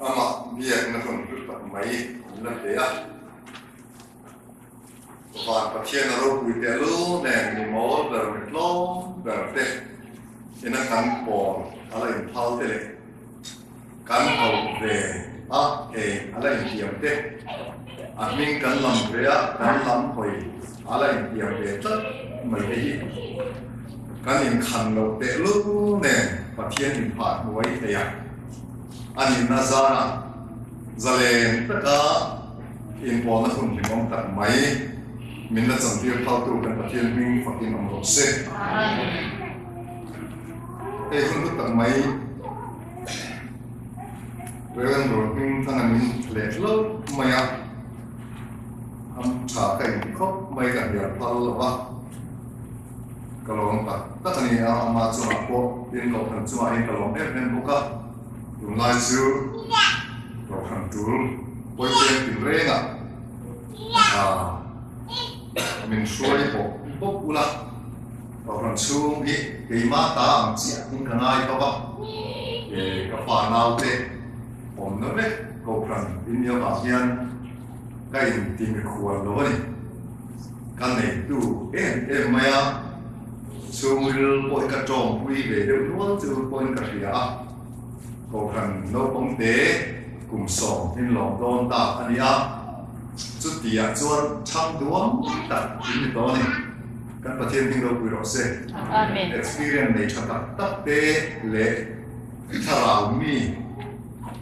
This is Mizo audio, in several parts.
Amah biakna hun hlu tak mai an la hle a. Van Pathian a ropui teh lu nen mi mawl ber mi tlawm ber te ina kan pawl a la inphal te leh kan ho ve a hei a la intiam te a hming kan lam ve a kan lam hawi a la intiam ve tlat mai te hi kan inkhan loh teh lu nen Pathian inphah hnuai thei a a nihna zara zalen taka Inpawlna hun hlimawm tak mai min la chantir phaltu kan Pathian hming fakin awm rawh se. Hei hun hlu tak mai Reverend Rawn hming thanga min leh hlauh mai a, am tha ka inti khawp mai ka hnial phal lo va, ka lawm tak tak a ni a, ama chungah pawh tin kohhran chungah hian ka lawm em em bawk a. Tunlai chu Kohhran tul pawipeng tin rengah min hruai bawk bawk ula, Kohhran chhung hi keimah ta ang chiah in ka ngai tawp a, ka fa naute awmna vek Kohhran in nia vang hian ka inti mikhual lo a ni. Ka neitu em em mai a, chhungril pawh hi ka tawngpui ve deuh nual chu pawhin ka hria a. Kohhran naupangte kum sawm in lawm dawn ta a ni a, chutiah chuan chhang duang tak in ni tawh a ni. Kan Pathian hming ropui rawh se. Experience nei tha tak tak te leh thlarau mi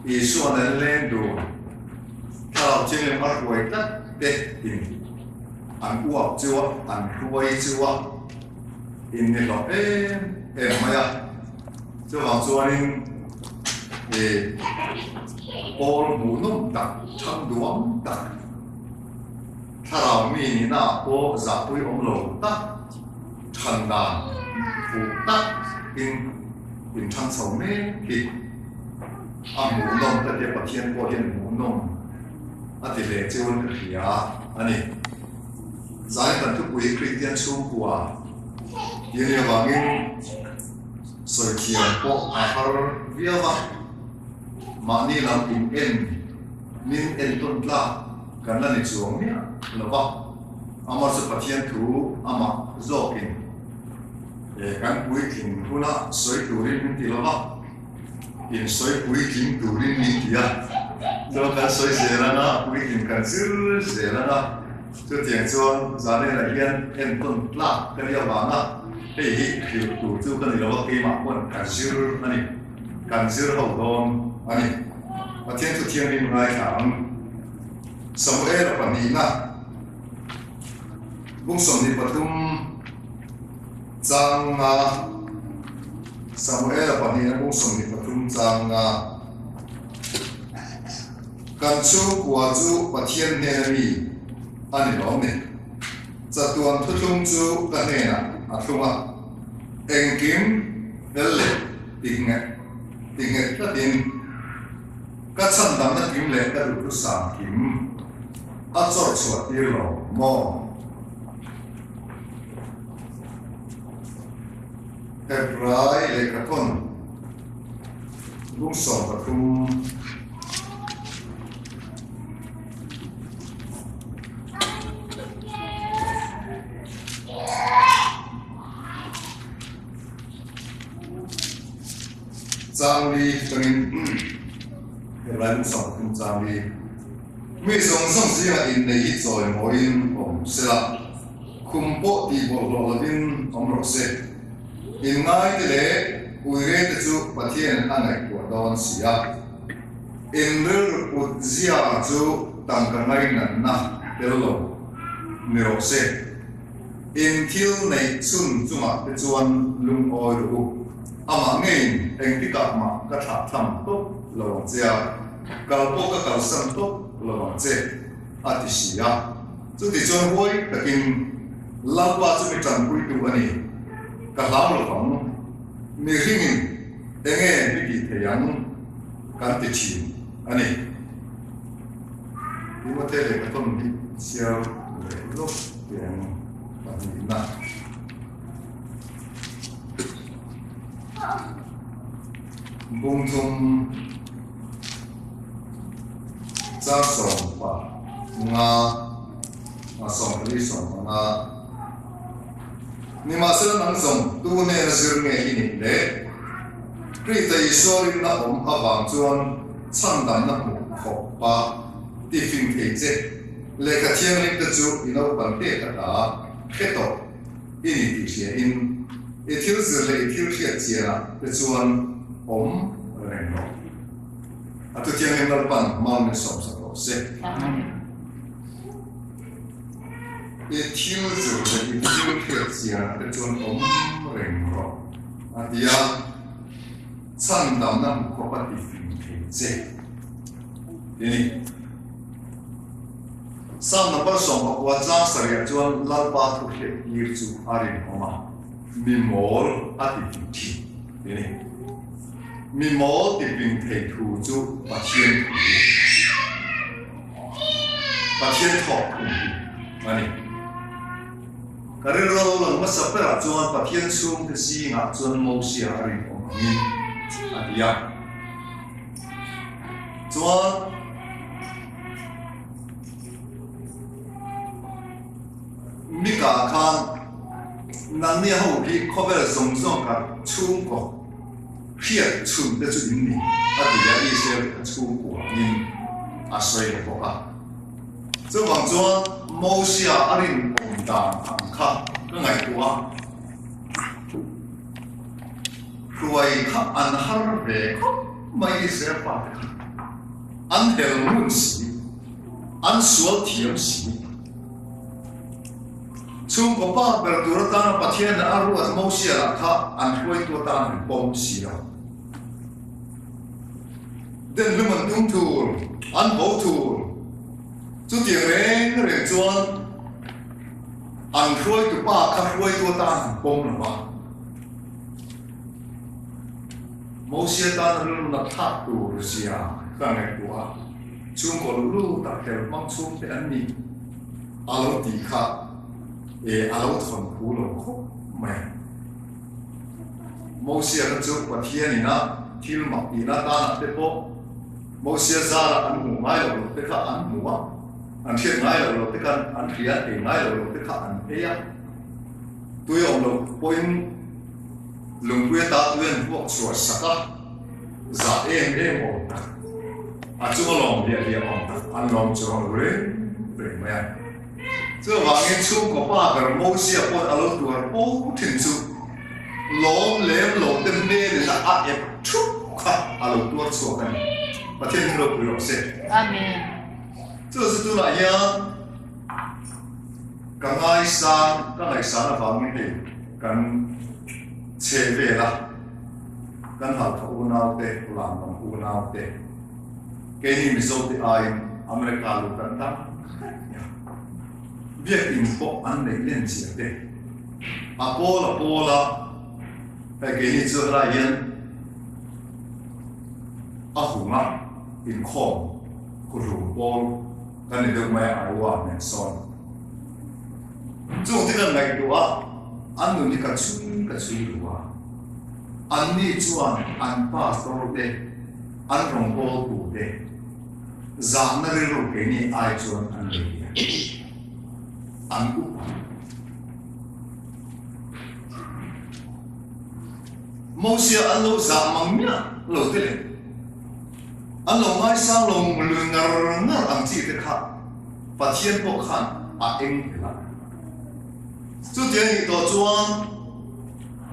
Isuan an leng dun thlarau thianghlim a hruai tlat te in an uap chu a, an hruai chu a in ni hlawh em em mai a. Chuvang chuanin i pawl hmuhnawm tak, thang duang tak, thlarau mi nihna ah pawh zahpui awm lo tak, than dan fuh tak in inthang chho mek hi a hmuhnawm ka tia Pathian pawh hian hmuhnawm a ti hle chuan ka hria a ni. Zai kan thupui Kristian chhungkua tih a nih avangin Sawi thiam pawh a har viau a, mahni lam in en min entawn tlak kan la ni chuang miah lo va, amah chu Pathian thu amah zawkin kan puitling huna sawi turin min ti lo va, in sawi puitling turin min ti a, chuan kan sawi zel anga puitling kan zir zel anga. Chutiang chuan Zanela hian entawn tlak ka nih avanga hei hi hrilh tur chu ka ni lo a, keimah pawn ka zir a ni, kan zir ho dawn a ni. Pathian chu thianghlim ngaithla ang. Samuela pahnihna bung 23 chang nga Samuela pahnihna bung 23 chang nga. Kan chhungkua chu Pathian hnena mi a ni lawm ni? Chatuan thuthlung chu ka hnenah a thlung a, engkim fel leh tinghet tinghet tlatin ka chhandamna kim leh ka duhthusam kim a chawr chhuah tir lo maw? Hebrai lehkhathawn Bung 13. Chang li tangin Hebrai bung 13 chang li. Mi zawng zawng zingah innei hi chawimawiin awm sela, khum pawh tih bawlhhlawh lovin awm rawh se. Inngaite leh uire te chu Pathian a ngaihtuah dawn si a. In rilru put zia chu tangka ngainatna tel lo ni rawh se. In thil neih chhun chungah te chuan lungawi rawh u. Amah ngeiin engtikah mah ka thlah tham tawp lo ang che a, kal pawh ka kalsan tawp lo ang che, a ti si a. Chutichuan huai takin Lalpa chu mi tanpuitu a ni, ka hlau lo vang. Mihringin enge mi tih thei ang kan ti thin a ni. Timothea lehkhathawn hi chhiar leh lawk teng pahnihna. Bung thum. Chang 15, 44, 15. Nimahsela nang zawng tu hnena zir nge i nih le? Krista Isua rinna awm avang chuan chhandamna hmuh khawp a ti fing thei che. Lehkha thianghlim te chu i naupan hle ka ta hre tawh i ni tih hria in i thil zir leh i thil hriat chianah te chuan awm reng rawh. A thu thianghlim Lalpan mal min sawmsak rawh se. I thil zir leh i thil hriat chianah te chuan awm reng rawh a ti a, chhandamna hmu khawp a ti fing thei che ti a ni. Psalm number 19 chang sarih chuan Lalpa thu hriat tir chu a rinawm a, mi mawl a ti fing thin ti a ni. Mi mawl ti fing thei thu chu Pathian thu, Pathian thawk thung hi a ni. Ka rilru lo lang hmasa berah chuan Pathian chhungte zingah chuan Mosia a rinawm angin a ti a. Chuan Mika khan nangni ho hi khawvel zawng zawng ka chhungkaw hriat chhun te chu in ni a ti a, Israel te kha chhungkua angin a sawi lo bawk a. Chuvang chuan Mosia a rinawm dan ang kha ka ngaihtuah a. Hruai kha an har ve khawp mai Israel fate kha. An hel ngun si, an sual thiam si. Chhungkaw pa ber tur atana Pathian a ruat Mosia lah kha an hruaitu atan an pawm si lo. Den hlum an tum thur, an bo thur. Chutiang reng reng chuan an hruaitu pa kha hruaitu atan an pawm lo va. Mosia tan rilru nat thlak tur zia ka ngaihtuah a, chhungkaw luh lu tak hel hmang chhungte an ni a lo tih kha e a lo thawn phu lo khawp mai. Mosia kha chu Pathian ina thil mak tihna tanah te pawh Mosia zarah an hmuh ngai lo loh te kha an hmu a, an hriat ngai lo loh te kha an hria a, ei ngai lo loh te kha an ei a, tui awm loh pawhin Lungpui ata tui an vuak chhuah sak a, zah em em awm tak, a chunga lawm hliah hliah awm tak an lawm chuang lo reng reng mai a. Chuvangin chhungkaw pa ber Mosia pawn a lo tuar fo thin chu lawm lem lo te hmelin a ep thup kha a lo tuar chhuak a ni. Pathian hming ropui rawh se. Amen. Chu chu tunah hian ka ngaisang, ka ngaihsan avangin hei kan chhe vel a, kan Halkha unaute, Lamlam unaute, keini Mizote aiin America lu kan tam hrep nia. Biakin pawh an neih len chiah te. A pawl a pawl a, hei keini chu helai hian a hung a, inkhawm khuhlum pawl kan ni deuh mai a, Iowa nen sawn. Chung te kan ngaihtuah a, an nun hi ka chhui ka chhui lo a. Anni chuan an pastor te, an rawngbawltu te zahna rilru keini ai chuan an nei lian. An upa. Mosia an lo zah mang miah lo te leh an lo ngaisang lo lui ngar ngar ang chi te kha Pathian pawh khan a eng tel a. Chutiang nih tawh chuan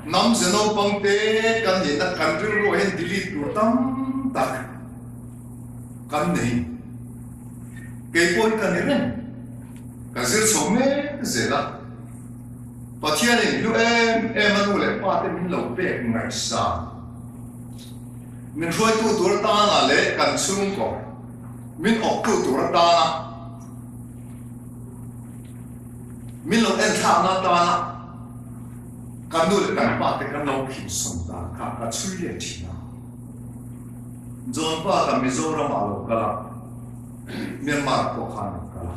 hnam ze naupang te kan nihna kan rilruah hian delete tur tam tak kan nei. Kei pawh hi ka ni reng. Ka zir chho mek zel a. Pathianin hlu em em a nu leh pa te min lo pek ngaihsan. Min hruaitu tur atana leh kan chhungkaw min awktu tur atana Min lo en thlakna atana kan nu leh kan pa te kan lo khinsawn dan kha ka chhui leh thin a. John pa ka Mizoram ah lo kal a, Myanmar pawh khan lo kal a.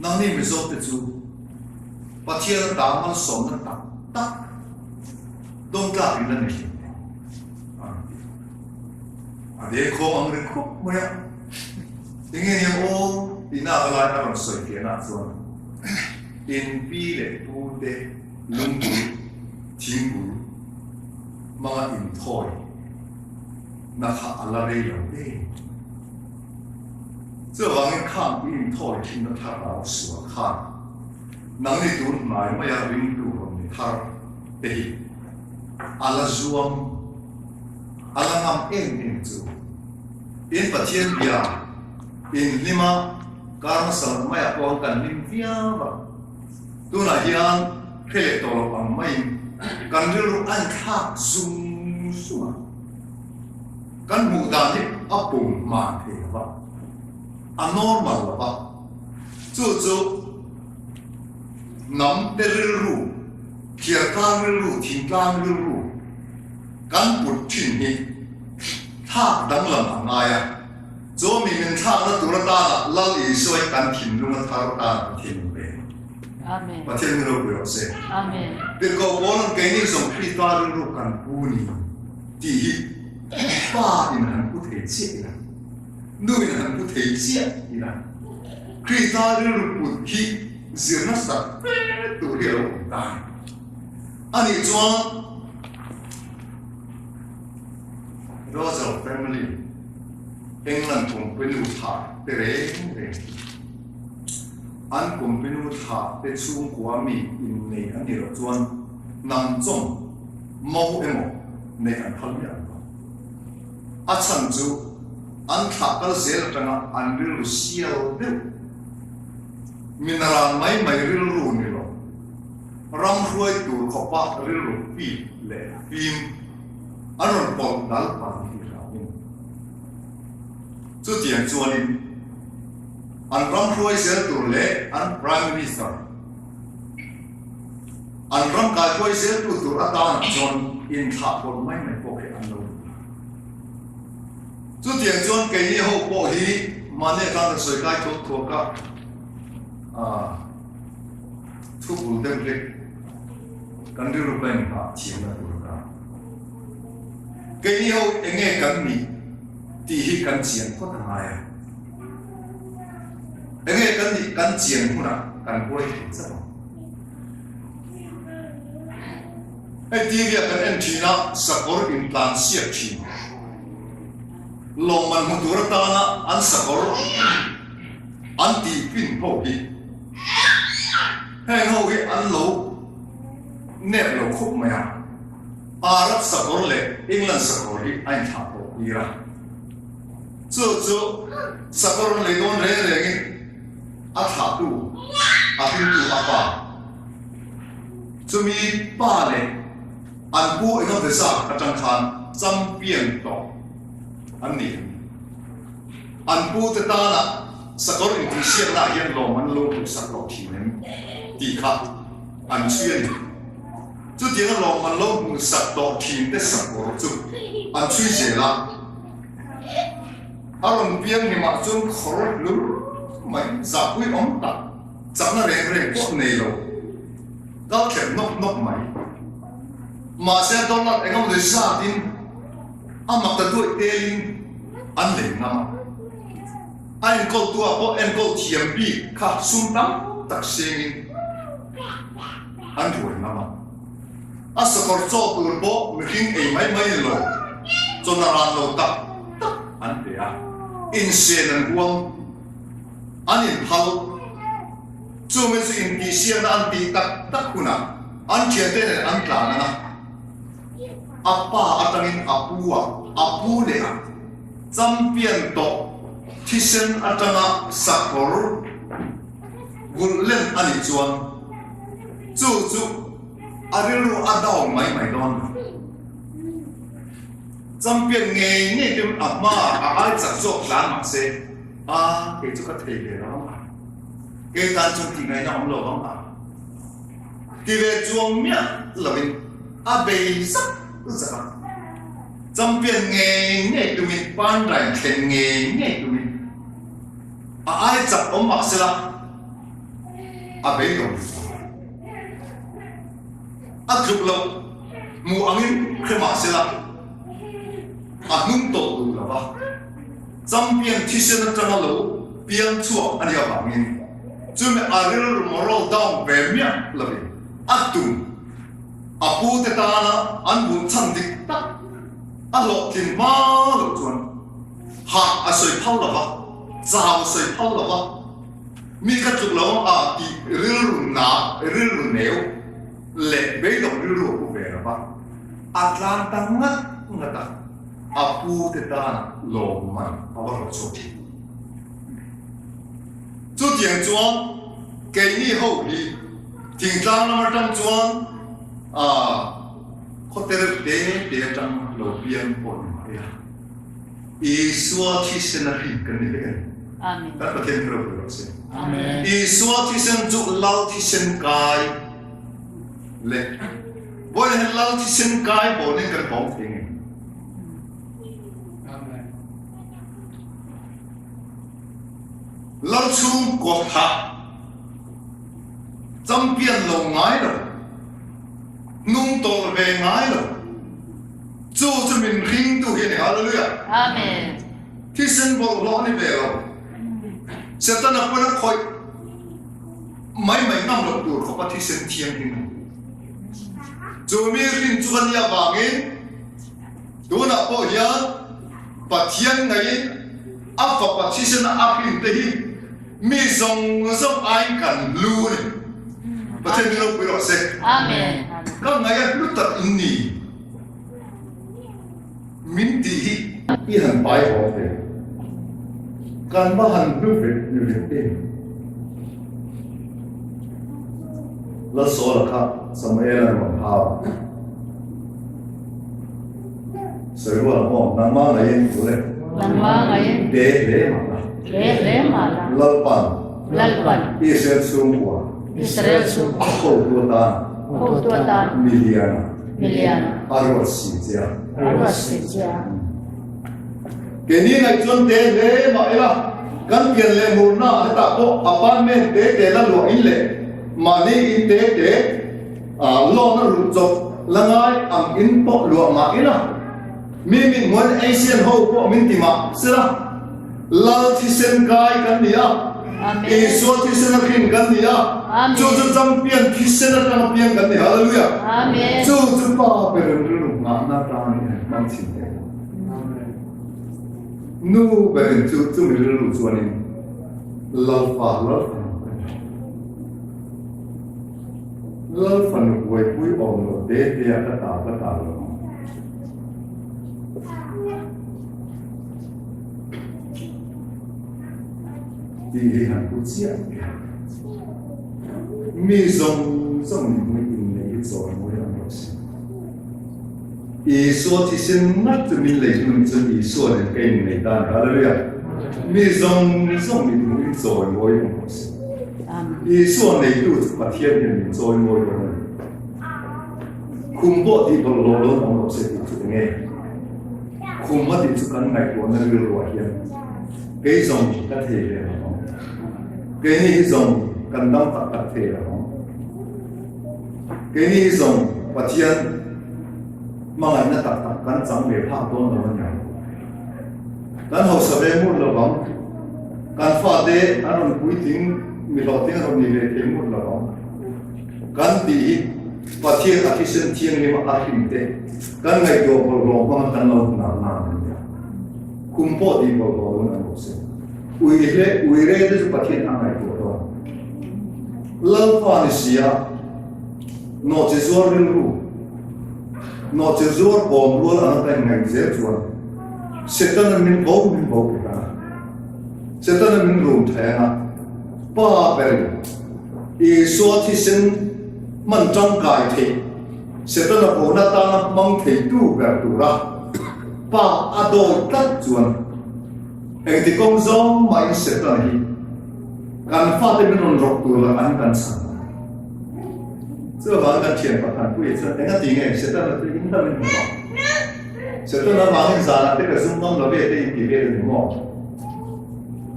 Nangni Mizo te chu Pathian ata malsawmna tak tak dawng tlak in la ni hlim em? A rawn ti a. A dengkhawm ang ri khup mai a. Enge nia aw tih nak lai a rawn sawi fiahna chuan in pi leh pu te lungbul, thingbul hmanga inthawi na kha a la rei lo em. Chuvangin khang i inthawi thinna thlarau sual khan nangni tun hnai maia ringtu rawn ni thar te hi a la zuam, a la ngam em em chu. In Pathian bia in hlima kar hmasa loh maiah pawh kan hlim viau a, tunah hian hre leh tawh loh ang maiin kan rilru a inthlak zung zung a, kan hmuh dan hi a pum hman thei lo va, a normal lo va, chu chu hnam te rilru, thiartlang rilru, thingtlang rilru kan put thin hi. Thlak danglam a ngai a, chu mi min thlakna tur atana Lal Isua hi kan thinlung a thar atan Pathian min pe. Pathian min ropui rawh se. Tirhkoh Paula'n keini zawng Krista rilru kan pu ni tih hi pa in han pu thei chiah ila, nu in han pu thei chiah ila, Krista rilru put hi zir nasa fe tur hi a lo awm ta a ni. Anih chuan. Roger family, England company thlah te reng reng an company thlah te chhungkua mi innei an nih loh chuan hnam chawm mo emaw neih an phal miah lo. A chhan chu an thlah kal zel atanga an rilru sial deuh minaran mai mai rilru ni lo. Ram hruai tur khawpa rilru pip leh fim an rawn pawlh dal pah hi hlauhin. Chutiang chuanin an ram hruai zel tur leh an Prime Minister an ram kaihruai zeltu tur atanah chuan inthlah pawlh mai mai pawh hi an lo duh lo. Chutiang chuan keini ho pawh hi mahni atan kan sawi kai thuak thuak a, Thu bul deuh hlek kan rilru ka inhah thiamna tur a ta. Keini ho enge kan nih tih hi kan chian phawt a ngai a. Enge kan nih kan chian hunah kan huai thei chauh ang. Hei TV ah kan en thin a, sakawr intlan siak thin. Lawmman hmu tur atana an sakawr an tihpin ho hi. Heng ho hi an lo nep lo khawp mai a, Arab sakawr leh England sakawr hi a inthlah pawh tir a. Chu chu sakawr an lei dawn reng rengin a thlahtu, a hringtu a pa. Chumi pa leh an pu engemaw te zat atang khan champion tawh an ni. An pu te tana sakawr intihsiakna ah hian lawm an lo hmuhsak loh thin em tih kha an chhui a ni. Chutianga lawm an lo hmuhsak tawh thin te sakawr chu an chhui zel a, a rawn piang hlimah chuan khawr hlur mai zahpui awm tak chakna reng reng pawh nei lo kal thlep nawk nawk mai. Mahse dollar engemaw zatin A mak ta duaih telin an lei ngam a. A enkawltu ah pawh enkawl thiam bik kha sum tam tak sengin an ruai ngam a. A sakawr chaw tur pawh mihring ei mai mai ni lo, chawna ran lo tak tak an pe a. Insen an huam, an inphal. Chumi chu intihsiakna an tih tak tak hunah an thiante nen an tlan ang a. A pa atangin a pu a, a pu leh a champion tawh thisen atanga sakawr vulh len a nih chuan chu chu a rilru a down mai mai dawn lo. Champion ngei ngei te a hma a ai chak zawk tlan mah se, a kei chu ka thei ve lo ang a, kei tan chuan tih ngaihna awm lo ang a. Ti ve chuang miah lovin a bei zak zak a, champion ngei ngei tumin panrain thlen ngei ngei tumin a ai chak awm mah sela a beidawng a tluk loh hmuh angin hre mah sela a hnung tawh duh lo va, champion thisen atanga lo. piang chhuak a nih avangin chumi a rilru moral down ve miah lovin a tum a pute tana an bun chhan dik tak a hlawhtlin hma loh chuan hah a sawi phal lo va, chau a sawi phal lo va, mi ka tluk lo ang a tih rilru na, rilru neu leh beidawng rilru a pu ve lo va, a tlan ta ngat ngat a, a pute tan lawmman a va rawh chhuak thin. Chutiang chuan keini ho hi thingtlang lam atang chuan ah khawte reuh te te atang lo piang pawh ni mah ila Isua thisen a hrin kan ni vek a ni. Kan Pathian hi ropui rawh se. Isua thisen chu Lal thisen kai leh vawiin hian Lal thisen kai bawnin kan hawng thei ngei. Lal chhungkaw thah champion lo ngai lo, hnung tawlh ve ngai lo, chu chu min hringtu hi a ni. Hallelujah! Amen. Thisen bawlhhlawh a ni ve lo. Setana pawn a khawih mai mai ngam loh tur khawpa thisen thianghlim a ni. Chu mi hrin chu ka nih avangin tunah pawh hian Pathian ngaiin a fapa thisena a hrin te hi mi zawng zawng aiin kan hlu a ni. Pathian hi ropui rawh se. Amen. Ka ngaih a hlu tak in ni. Min tih hi i han pai haw ve. Kan va han hlu ve ve em. Lalsawla kha Samuel-a rawn hau. Sawi rual maw? Nangmah ngaiin tu le? Nangmah ngaiin. Te hle mah la. Te hle mah la. Lalpan. Lalpan. Israel chhungkua. Israel chhungkua. Hotu atan. Hotu atan. Miliana. Miliana. A ruat si che a. A ruat si che a. Keini ngaih chuan te hle mah ila, kan pian leh murna hetah pawh apartment te te la luah in leh mahni in te te Loan a rulh chawp la ngai ang in pawh luah mah ila, mi min hmuan Asian ho pawh min ti mah sela, Lal thisen kai kan ni a, Isua thisen a hrin kan ni a, chu chu champion thisen atanga piang kan ni. Hallelujah! Chu chu Pa ber rilru nghahna atan i han hmang thin teh ang. Nu berin chu chumi rilru chuanin Lalpa Lalfanu a ni. Lal fanu buaipui awm lo te te a ka ta ka ta lo ang. Tih hi han pu chiah teh a. Mi zawng zawng nih hmui inneih hi chawimawi ang rawh se. Isua thisen ngat chu min lei hnu nih chuan Isua nen ka innei ta a ni. Hallelujah! Mi zawng zawng nih hmui chawimawi ang rawh se. Isua neitu chu Pathian hian min chawi mawi dawn a ni. Khum pawh tih bawlhhlawh lo awm lo se tih chu enge? Khum a tih chu kan ngaihtuahna rilruah hian kei zawng ka thei ve lo ang. Keini hi zawng kan dam tak tak thei lo ang. Keini hi zawng Pathian hmangaihna tak tak kan chang ve phak dawn lo a niang. Kan hausa ve ngut lo vang. Kan fate an rawn puitling, mi hlawhtling an rawn ni ve thei ngut lo vang. Kan tih hi Pathian a thisen thianghlim a hrim te kan ngaihtuah bawlhhlawh hmanga kan lo hnar na an ni a. Kum pawh tih bawlhhlawh lo in an awm se. Ui hle, ui re te chu Pathian a ngaihtuah dawn. Lalpa ni sia, nawhchi zuar rilru. Nawhchi zuar kawm rual an ata inngaih zel chuan Setana min vo min vo thei a, Setana min rum thei ang a, Pa berin Isua thisen hman tangkai theih Setana vona tana hmang theitu ber tura Pa a dawi tlat chuan engti kawng zawng mahin Setana hi kan fate min rawn rawk tur lakah hian kan chhan ang. Chuvang kan thian pakhat pui chuan eng a ti nge Setana chu in hlauh in hmu ang. Setana vangin zanah te ka zum ngam lo ve te in ti vel a ni maw?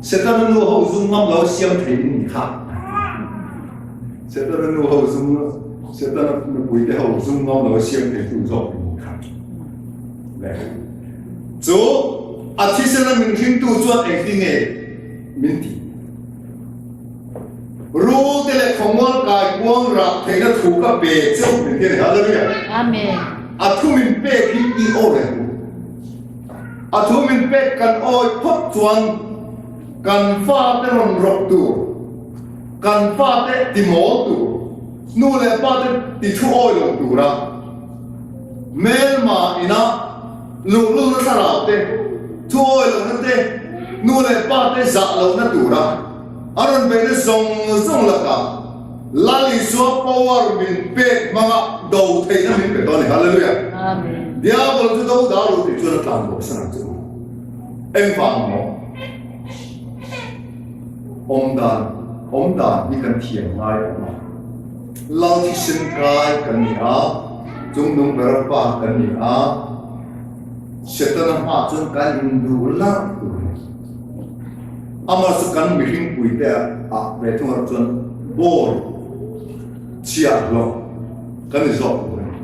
Setana nu ho zum ngam lo siam thei in ni kha. Setana nu ho zum Setana nupui te ho zum ngam lo siam thei tu zawk in ni kha. Le. Chu a thisena min hringtu chuan engti nge min ti? Rul te leh khawmual kai kuang rah theihna thu ka pe cheu min ti a ni. Hallelujah. Amen. A thu min pek hi i aw reng u. A thu min pek kan awi phawt chuan kan fate rawn rawk tur, kan fate ti mawl tur, nu leh pa te ti thu awi lo tura hmelma ina luhlulna thlarau te, thu awi lohna te, nu leh pa te zah lohna tura a rawn beihna zawng zawng lakah Lal Isua power min pek hmanga do theihna min pe dawn a ni. Hallelujah! Amen. Diabol chu do dal u tih chuan a tlan bawk san ang chu. Engvang maw? Awm dan, awm dan hi kan thiam ngai awm a. Lal thisen kai kan ni a, chungnung bera pa kan ni a, Setana hmaah chuan kan induh larh tur a ni. Amah chu kan mihring puite ah ve thung erawh chuan ball chhiah hlawh kan ni zawk tur a ni.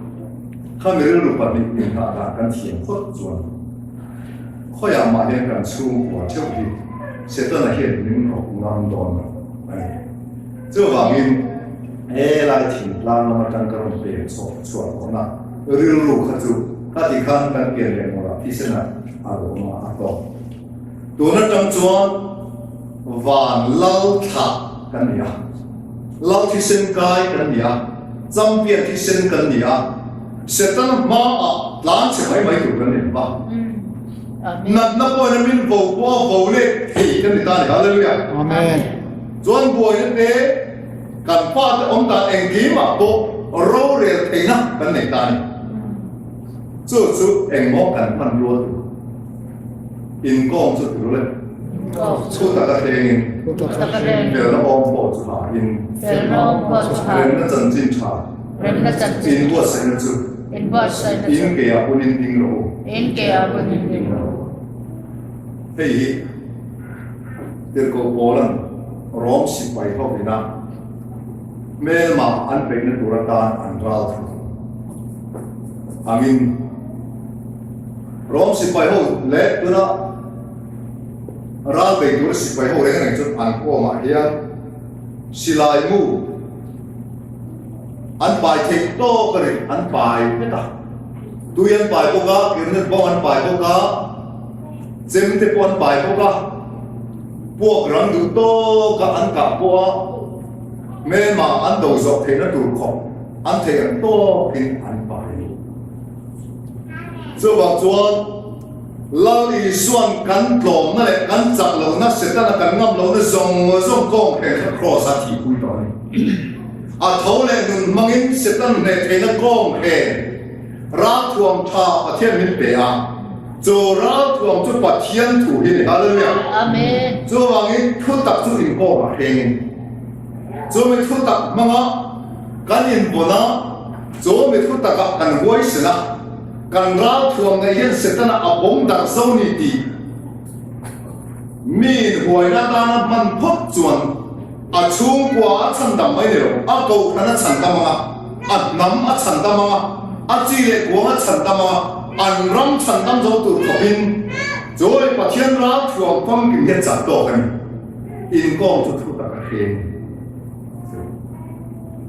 Khami rilru pahnih inhah dan kan thiam phawt chuan khawiah mah hian kan chhungkua theuh hi Setana hian min rawk ngam dawn lo a ni. Chuvangin helai thingtlang lam atang ka rawn peng chhuak chhuah tawhna rilru kha chu khati khan kan pian leh mawrah thisena a lawm a, a tawk. Tun atang chuan van lal thlah kan ni a, lal thisen kai kan ni a, champion thisen kan ni a, Setana hmaah tlan chhe mai mai tur kan ni lo va. Natna pawhin a min vo pawh a vo leh thei kan ni ta a ni. Hallelujah! Amen. Chuan buaina te kan fate awm dan engkimah pawh rorel theihna kan nei ta a ni. Chu chu engmaw kan hman rual tur. Inkawm chu ti rul e. Thu taka thlengin felna awm pawh chu hahin remna chanchin tha inbuatsaihna chu in keah hunin ding rawh u. Hei hi Tirhkoh Paula'n Rom sipai hovina hmelma an peihna tur atan an ral thu angin Rom sipai ho leh tuna ral bei tura sipai ho reng reng chu an kawmah hian silai mu an pai theih tawk a ni, an pai vek a, tui an pai bawk a, kirnet bawng an pai bawk a, chem te pawh an pai bawk a, puak rang duh tawk a an kah pawh a, hmelma an do zawh theihna tur khawp an theih ang tawkin an pai a ni. Chuvang chuan Lal Isua'n kan tlawmna leh kan chak lohna, Setana kan ngam lohna zawng zawng kawng hreh kha Kraws a thihpui tawh a ni. A tho leh nun hmangin Setan hneh theihna kawng hreh ralthuam tha Pathian min pe a, chu ralthuam chu Pathian thu hi a ni. Hallelujah! Amen. Chuvangin thutak chu inkawm a hrengin chumi thutak hmanga kan invawn a, Chu mi thu takah kan huaisen a, kan ralthuam neih hian Setana a bawm darh zo ni tih mi inhuaina atana hman phawt chuan a chhungkua a chhandam mai ni lo, a kohhran a chhandam ang a, a hnam a chhandam ang a, a chi leh kuang a chhandam ang a, an ram chhandam zo tur khawpin chu Pathian ralthuam famkim hian chan tawk a ni. Inkawm chu thu tak a hreng.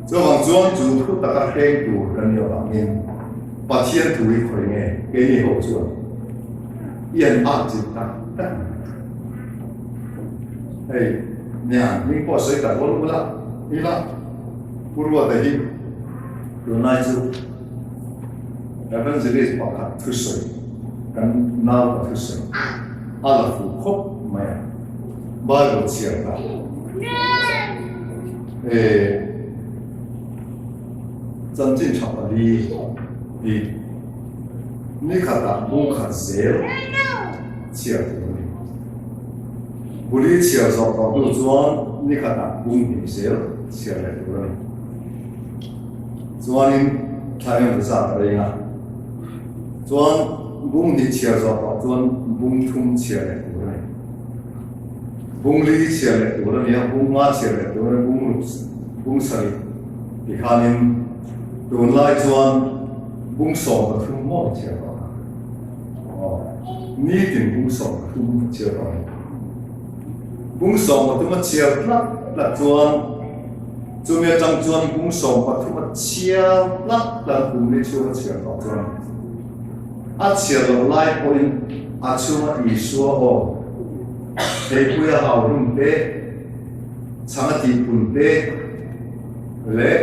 Chuvang chuan chu thu taka hreng tur kan nih avangin Pathian thu hi khawi nge keini ho chuan i an at zir tak tak ang. Hei nia hming pawh sawi tak rual ula ila Pu Ruata hi tunlai chu Evangelist pakhat thusawi kan naupa thusawi a la fuh khawp mai a. Bible chhiar ta e chanchin tha pali hi ni khatah bung khat zel chhiar tur a ni. Buli chhiar zawh tawh hnu chuan ni khatah bung hnih zel chhiar leh tur a ni. Chuanin thla engemaw zat a reng a, chuan bung hnih chhiar zawh tawh chuan bung thum chhiar leh tur a ni. Bung li chhiar leh tur a ni a, bung nga chhiar leh tur a ni, bung ruk, bung sarih ti khanin tunlai chuan bung 13 maw chhiar tawh a. Aw, nitin bung 13 chhiar tawh a ni. Bung 13 a chhiar tlat tlat chuan. Chumi atang chuan kum 13 a chhiar tlat tlat kum li chhung a chhiar tawh chuan a chhiar loh lai pawhin a chhunga Isua aw theipui a hau hlum te, chhang a tihpun te leh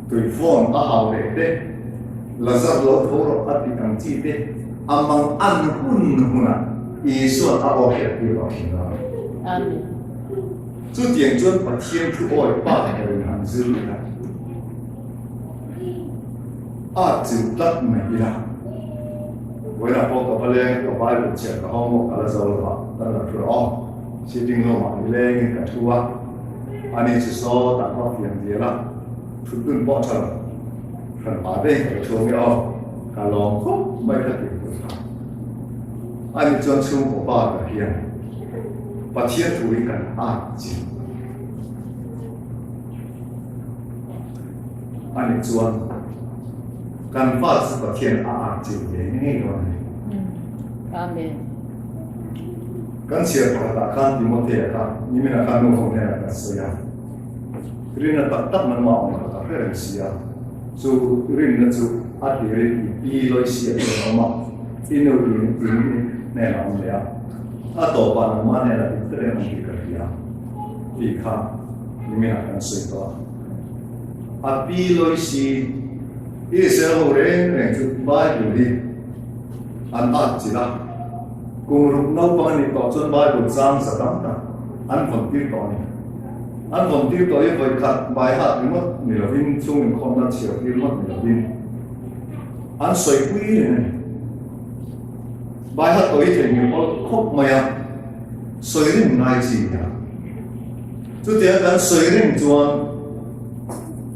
tuifawn a hau leh te, Lazar lo tho rawh a tih ang chi te a mang an hun hunah Isua'n a aw hriat tir tawh thin a. Amen. Chutiang chuan Pathian thu awi pa berin han zir ila, a chil tlat mai ila. Vawiinah pawh ka va leng, ka Bible chhiar ka homework ka la zo lo va, kan la thu rawh aw. Sitting room ah nilengin ka thu a, ani chu saw tah kha fiam dial a, thut dun pawh tha lo, hran pah daih ka la thu ange aw, ka lawm khawp mai ka ti tur kha. Ani chuan chhungkaw pa ber hian Pathian thu hi kan at chin ani chuan kan fa chu Pathian a at chin ve ngei dawn a ni. Amen. Kan chhiar pakhatah khan Timothea kha niminah khan nu ho hnenah kan sawi a, rinna tak tak nangmah awm kha ka hre reng si a, chu rinna chu a tirin i pi lawi si a chuan a awm a, i nu in in hnenah a awm leh a, a tawpah nangmah hnenah i hre reng ang tih ka hria tih kha niminah kan sawi tawh a. A pi lawi si Israel ho reng reng chu Bible hi an at chilh a, kum ruk naupang a nih tawh chuan Bible chang za tam tak an vawn tir tawh a ni. An vawn tir tawh hi vawi khat bai hat ringawt ni lovin chung inkhawmna chhiar tir ngawt ni lovin an sawi pui reng a ni. Bai hat tawh hi theihnghilh awl khawp mai a, sawi rim ngai chi nia. Chutiang kan sawi reng chuan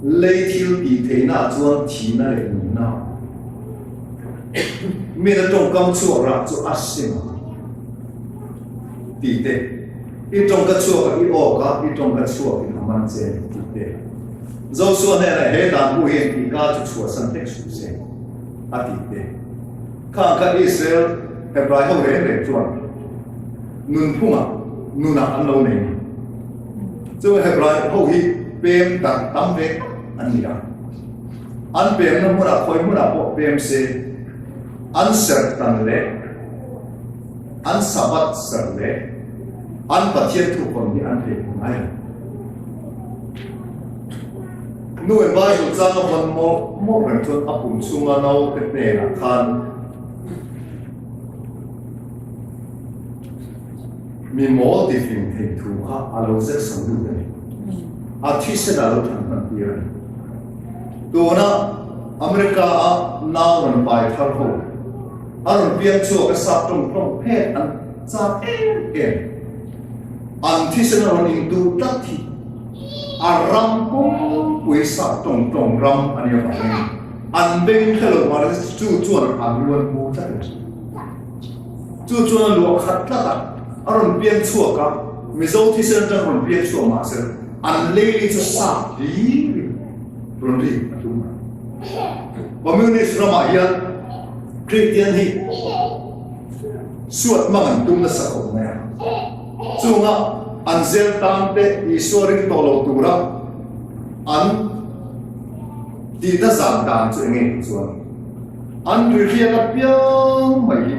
lei thil tih theihnaah chuan thihna leh nunna a awm. Mina tawngkam chhuak rah chu a sim a tih te, I tawngka chhuak a i awk a, i tawngka chhuak in a man che a ni tih te. Joshua hnenah he dan bu hian i ka chu chhuahsan hlek suh se a tih te. Khang kha Israel Hebrai ho reng reng chuan nunphungah nunah an lo nei ni. Chu Hebrai ho hi pem darh tam ve tak an ni a. An pemna hmunah khawi hmunah pawh pem se, an serh tan leh an Sabbath serh leh an Pathian thupawn hi an thei phu ngai lo. Nu in Bible chang a vawn mawlh mawlh reng chuan a pum chhunga naute hnenah khan mi mawl ti fing thei thu kha a lo zet so lut a ni. A thisen a lo than hman tir a ni. Tuna America a nau rawn pai thar ho a rawn piang chhuak a sap tawng tawng phet an chak em em. An thisen a rawn intu tlat hi a ram pumpui sap tawng tawng ram a nih avangin an beng hre lo mahse chu chuan an lu an pu tlat a ni. Chu chuan a luah khat tlat a, a rawn piang chhuak a, Mizo thisen atang rawn piang chhuak mahse an leili chu sap hlir in rawn ri a tum mai. Communist ramah hian Kristian hi suat hmang an tum nasa khawp mai a, chunga an zel tan te Isua ring tawh lo tura an tihna zan dan chu enge tih chuan An rihriat apiang mai hi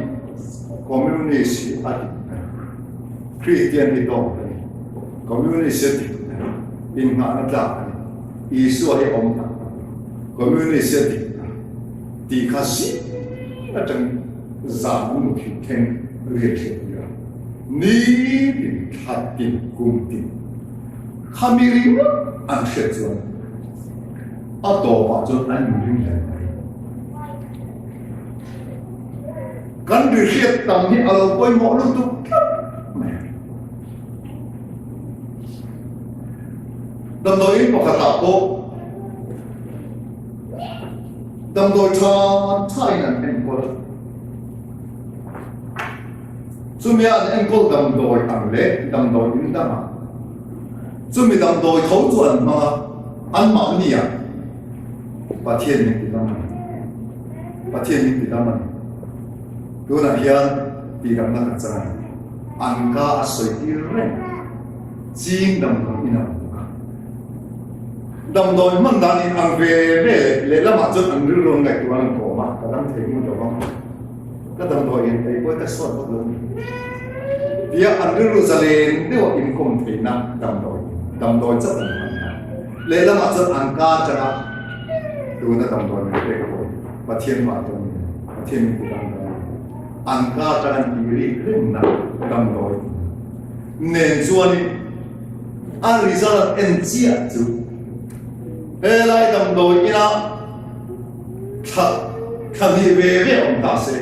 Communist hi a dik ber. Kristian hi dawng a ni. Communist hi a dik ber. Innghahna tlak a ni. Isua hi a awm tak tak lo. Communist hi a dik ber tih kha zing atangin zan an muthilh thleng riat hriat tir a. Nitin, thlatin, kumtin khami ringawt an hriat chuan A tawpah chuan an inring hle mai. Kan ri hriat tam hi a lo pawimawh lutuk tlat mai. Damdawiin pakhatah pawh damdawi tha thain an enkawl a. Chumi an enkawl damdawi ang leh damdawi in dangah chumi damdawi tho chu an hmang a, anmahni ah Pathian min ti dam a ni. Pathian min ti dam a ni. Tunah hian tihdamna kan chang a ni. An ka a sawi tir reng ching damdawi in a awm bawk a. Damdawi hman dan in ang ve ve leh lehlamah chuan an rilru an ngaihtuah an kawm a, ka dam thei ngun lo vang. Ka damdawi in ei pawh ka suat vak lo ni. Tia an rilru zalen deuha inkawm theihna damdawi damdawi chauh an hman a. Lehlamah chuan an ka atanga tuna damdawi min pek pawh hi Pathian vah dawn ni, Pathian min ti dam dawn ni. An ka atanga an tih rik rengna damdawi nen chuanin a result an en chiah chu helai damdawi ina thla thla hnih ve ve awm ta se,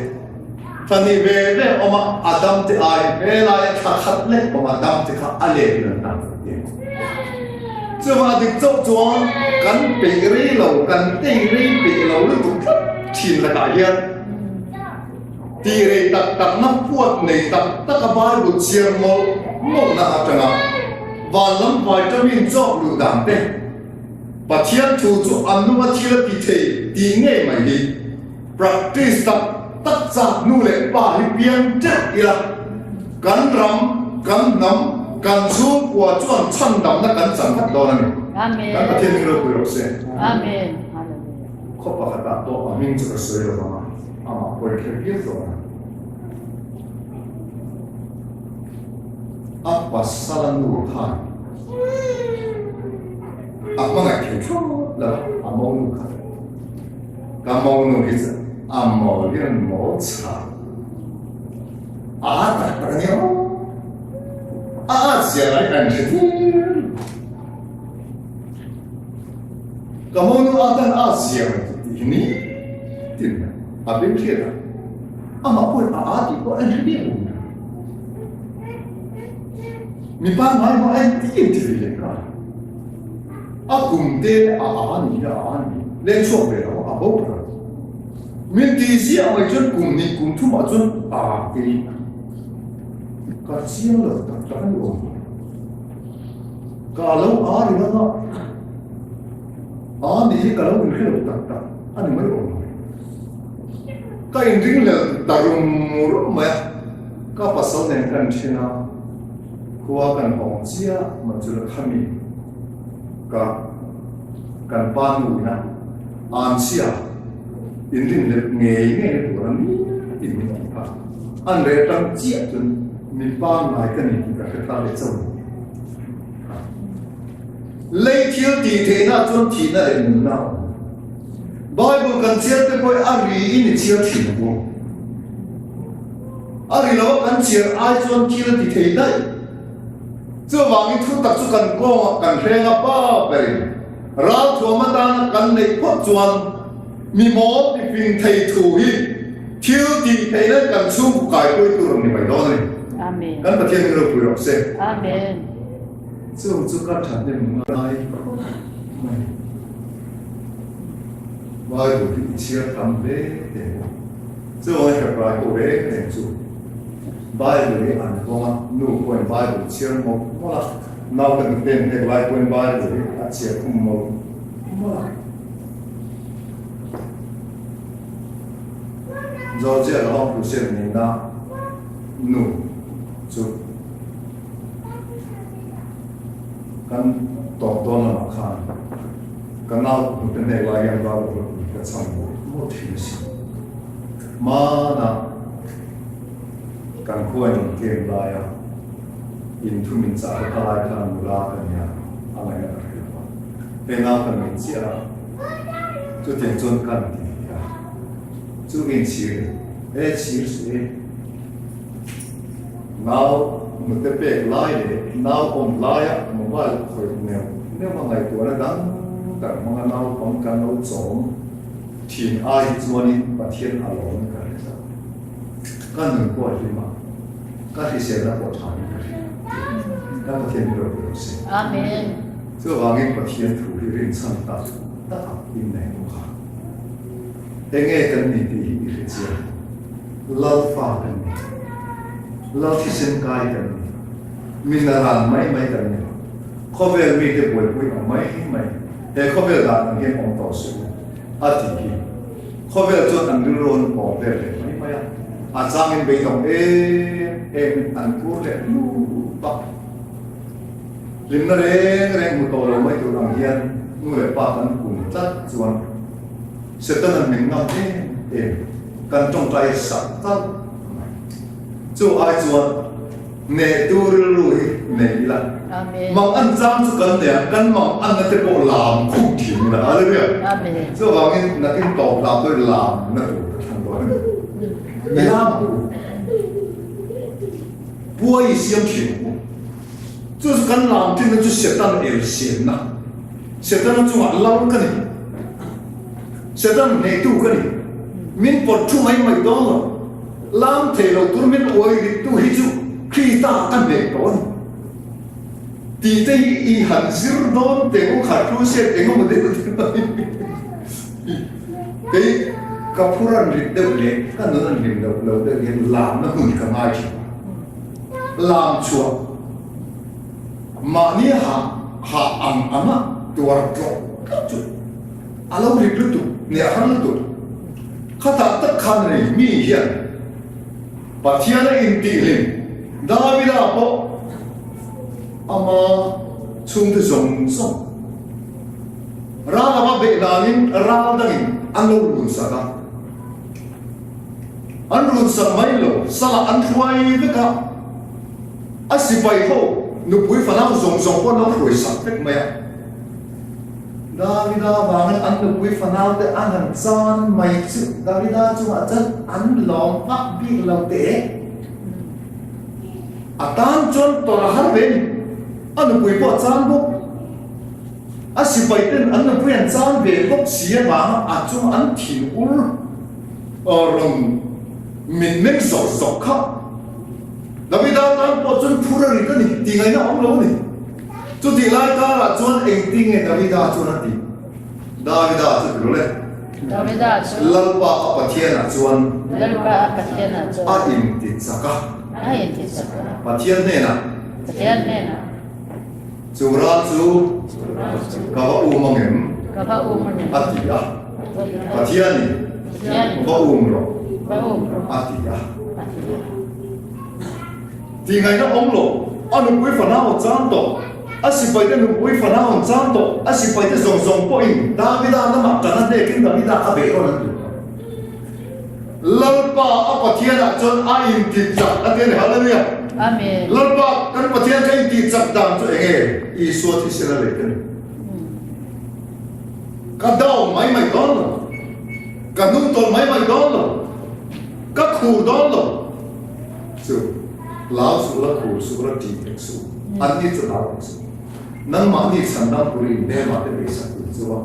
thla hnih ve ve awm a a dam te ai helaia thla khat lek awm a dam te kha a let in an dam tih a ni. Chuvang a dik chauh chuan kan peih rei lo, kan tei rei peih lo lutuk tlat thin lakah hian tih rei tak takna puat nei tak taka Bible chhiar mawlh mawlhna atanga van lam vitamin chawk luh dan te, Pathian thu chu a nunga thil a ti thei tih ngei mai hi practice tak tak chak nu leh pa hi piang teuh ila, kan ram, kan hnam, kan chhungkua chuan chhandamna kan chan vat dawn a ni. Kan Pathian hming ropui rawh se. Khaw pakhatah pawh a hming chu ka sawi lo vang a, amah pawh in hre viau tawh ang. A pasal a nu khan A hmangaih thei thlawt lo a, a monu kha. Ka monu hi chu a mawl hian mawl chhah a tak tak a nia aw. A at zia lai kan hre tir. Ka monu atan a at zia mai tih hi ni tin a beng hriat a, amah pawhin a at tih pawh a en hre bik lo. Mi pangngai maw en ti in ti ve leh nghal. A kum te a a ni hi a a ni leng chhuak ve lo a bo ber a. Min ti ziah mai chuan kum hnih kum thum ah chuan a kei ka chiang lo tak tak a ni awm. Ka lo a ringawt a, a ni hi ka lo inhre lo tak tak a ni mai awm. Ka inringhlel ta rum rum mai a. Ka pasal nen kan thin a, khua kan hawng chiah mah chu la khami ka kan pa nu ina an chhia in rin let ngei ngei na tur a ni tih min ti kha. An reh tang chiah chuan mi pangngai ka ni tih ka hre ta leh chauh a ni. Lei thil tih theihna chuan thihna leh nunna a awm. Bible kan chhiar te pawh hi a ri in i chhiar thin ang u. A ri lo a kan chhiar ai chuan thil a ti thei daih. Chuvangin thutak chu kan kawngah kan hreng a pa berin ralthuam atana kan neih phawt chuan mi mawl ti fing thei thu hi thil tih theihna kan chhungkaw kaipui tur ang ni mai dawn a ni. Kan Pathian min ropui rawh se. Chung chu ka thahnem ngai khawp mai. Bible hi i chhiar tam hle teh maw? Chuan Hebrai ho reng reng chu Bible hi an vawng a, nu pawhin Bible chhiar mawlh mawlh a, naute nuten hek lai pawhin Bible hi a chhiar khum mawlh mawlh a. Georgia Lahawng Crusade nihna nu chu Kan tawp dawn lamah khan ka nau hnute hnek lai hian Bible ropui ka chhang mawlh mawlh thin a si. Hmana kan khua in game laia inthu min chah kha kha lai khan nula ka nia a ngaihna ka hre lo a, hei nau ka nei chiah a, chutiang chuan kan ti a, chu inchhir e chhir suh e. Nau hnute pek lai leh nau awm laia mobile khawih neuh neuh a ngaihtuahna dang dang hmanga naupang kan lo chawm thin ai hi chuanin Pathian a lawm ka hre tlat. Ka nun pawh a hlim a, ka hriselna pawh tha in ka hria. Kan Pathian hi ropui rawh se. Amen. Chuvangin Pathian thu hi rinchhan tak tak a innei bawk a. Enge kan ni tih hi i hre chiang. Lalfa kan ni. Lal thisen kai kan ni. Mi naran mai mai kan ni lo. Khawvel mite buaipui ang mai mai. He khawvel dan ang hian awm tawh suh u, a ti hi. Khawvel chuan an rilru an pawm vel leh mai mai a. A changin beidawng em emin an kur leh hnup a. Hlimna reng reng hmu tawh lo mai tur ang hian. Nu leh pa kan kun tlat chuan Setana'n min ngam em em, kan tawngtai sak tlat mai. Chu ai chuan hnehtu rilru hi nei ila, mang an chang chu kan nei a, kan mang anna te pawh lam khum thin ila. Hallelujah! Chuvangin nakin tawp lam pawh hi lamna tur ka thlang dawn a ni. I lam ang u. Puai i siam thin ang u. Chu chu kan lam thinna chu Satan el siamna, Setana chungah lal ka ni, Satan hnehtu ka ni, min pawt thu mai mai dawn lo, lam thei lo tur min uai rittu hi chu Krista ka hneh tawh a ni tih te hi i han zir dawn teh u kha crusade eng emaw deuh deuh a ni. Kei ka phur an rit deuh leh ka nun an hlim loh lo deuh hian lamna hun ka ngai thin a. Lam chhuah mahni hah hah ang anga tuar tlawk tlawk chu a lo rit lutuk, hniah har lutuk. Khatah tak khan rei mi hian Pathian a intihhlim Davida pawh ama chhungte zawng zawng ral lama beih danin ral dangin an lo runsak a. An run sak mai lo, salah an hruai vek a, a sipai ho nupui fanau zawng zawng pawh an lo hruai sak vek mai a. Davida vangin an nupui fanau te an han chan mai chu Davida chungah chuan an lawm vak bik lo teh. A tan chuan tawrh a har ve ni, a nupui pawh a chan bawk. A sipai ten an nupui an chan ve bawk si avanga a chunga an thin ur. Rawn min meng zawk zawk kha. Davida tan pawh chuan phur a rit a ni, tih ngaihna a awm lo a ni. Chutih lai karah chuan engtin nge Davida chuan a tih? Davida chu ti rawh le. Davida chu. Lalpa a Pathianah chuan. Lalpa a Pathianah chuan. A inti chak a. A inti chak a. Pathian hnenah. Pathian hnenah. Chu ral chu ka va um ang em? Ka va um ang em? A ti a. Pathianin va um rawh a ti a. Tihngaihna awm lo, a nupui fanau an chang tawh, a sipaite nupui fanau an chang tawh, a sipaite zawng zawng pawhin Davida lamah kan a hnekin Davida a beih rawn an ti tawh. Lalpa a Pathianah chuan a intih chak a ti a ni. Hallelujah! Amen. Lalpa kan Pathian kha intih chak dan chu eng nge? Isua thisen a lei ka ni. Ka down mai mai dawn lo. Ka hnung tawlh mai mai dawn lo. Ka khur dawn lo. Chu hlau suh la, khur suh la, tih tek suh. An ni chu hlau tek suh. Nangmahni chhandam turin hmelmah te beisak tur chu a.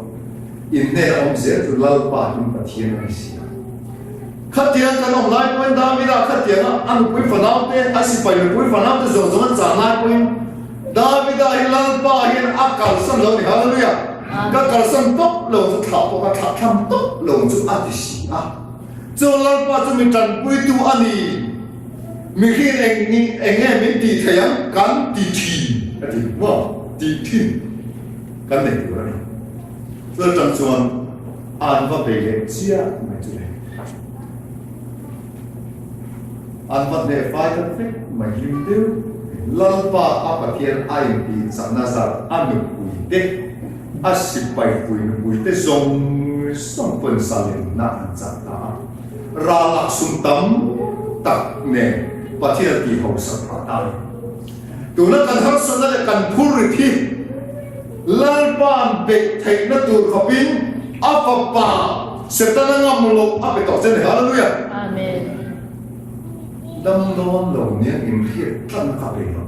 In hnen a awm zel chu Lalpa in Pathian a ni si a. Khatiang kan awm lai pawhin Davida khatianga a nupui fanau te, a sipai nupui fanau te zawng zawng an chah lai pawhin Davida hi Lalpa hian a kalsan lo a ni. Hallelujah! Ka kalsan tawp lo chu thlah pawh ka thlah tham tawp lo chu a ti si a. Chu Lalpa chu mi tanpuitu a ni. Mihring eng eng nge min tih theih ang? Kan ti thin a ti. Maw? Tih thin kan nei tur a ni. Chu atang chuan an va bei leh chiah mai chu le. An va hneh fai ta vek mai hlim deuh. Lalpa a Pathian a intih chakna zat a nupui te, a sipai pui nupui te zawng zawng pawn zalenna an chak ta a. Ral lak sum tam tak nen Pathian tih hausak phah ta a ni. Tuna kan harsatna leh kan phurrit hi Lalpa'n beih theihna tur khawpin a fapa Setana ngam loh a pe tawh che a ni. Hallelujah! Amen. Dam dawn lo nia inhriat tlatna kha pe lo.